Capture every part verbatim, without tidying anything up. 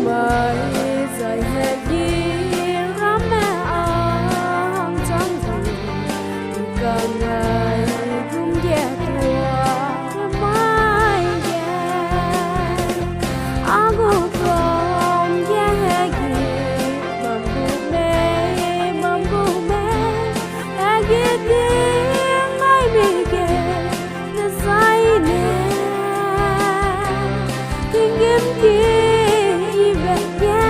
Mai zai hegi ramme a hangchang gu, kanai gum ge tua mai ge. A gu crown ge hegi bam gu mei, bam gu mei, hegi ting mai mei ge, dezaine tinggîm ki ibe ge,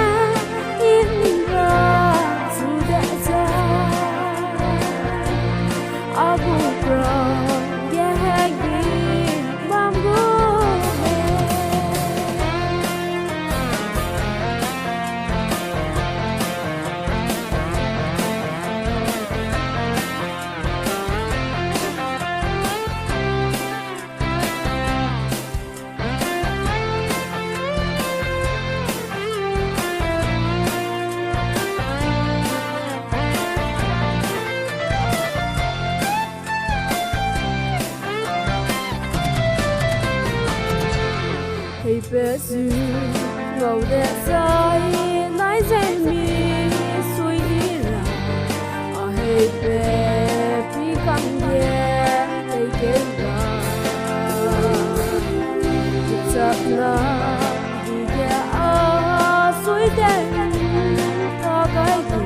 i ra zu de ze. A gu crown ge hegi bam gu mei. Heipe zu ngau de zai nai ze mi sui i ra, a heipe pi kangge teikeu ra. Chakna dige a sui de ta gai gu,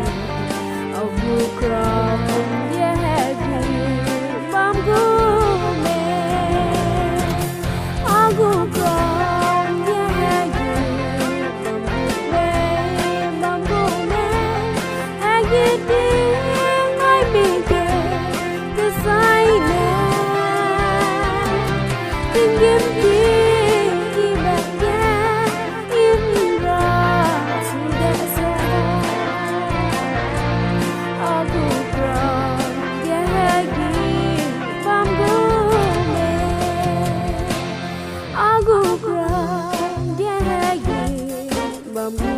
a gu crown ge hegi bam gu mei. A gu crown ge hegi bam gu mei, bam gu mei. Hegi ting mai mei ge, dezaine tinggîm ki ibe ge, i ra zu de ze. A gu crown ge hegi bam gu mei. A gu crown ge hegi bam gu